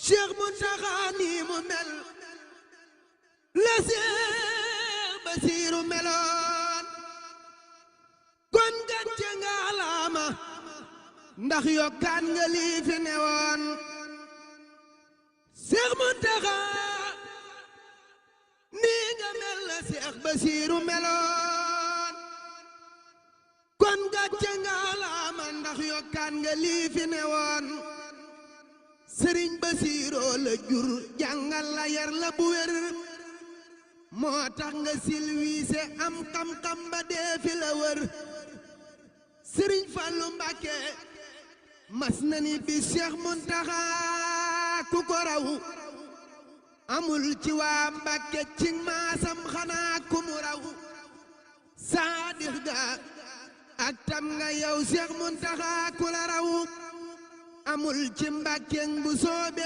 Cheikh Mountakha nii mu mel la Seex Basiiru meloon kon gàcce nga alaama ndax yokkaan nga lii fi newoon Cheikh Mountakha nii nga mel la Seex Basiiru meloon kon gàcce nga alaama ndax yokkaan nga lii fi newoon Sëriñ Basiiroo la jur jàngal la yar la bu wér moo tax nga silwiise am xam-xam ba dee fi la wër Sëriñ Fallu Mbàkke mas na ni bi Cheikh Mountakha ku ko raw amul ci waa Mbàkke ci maasam xanaa ku mu raw saadix ga ak tam nga yow Cheikh Mountakha ku la raw amul ci Mbàkke bu soobe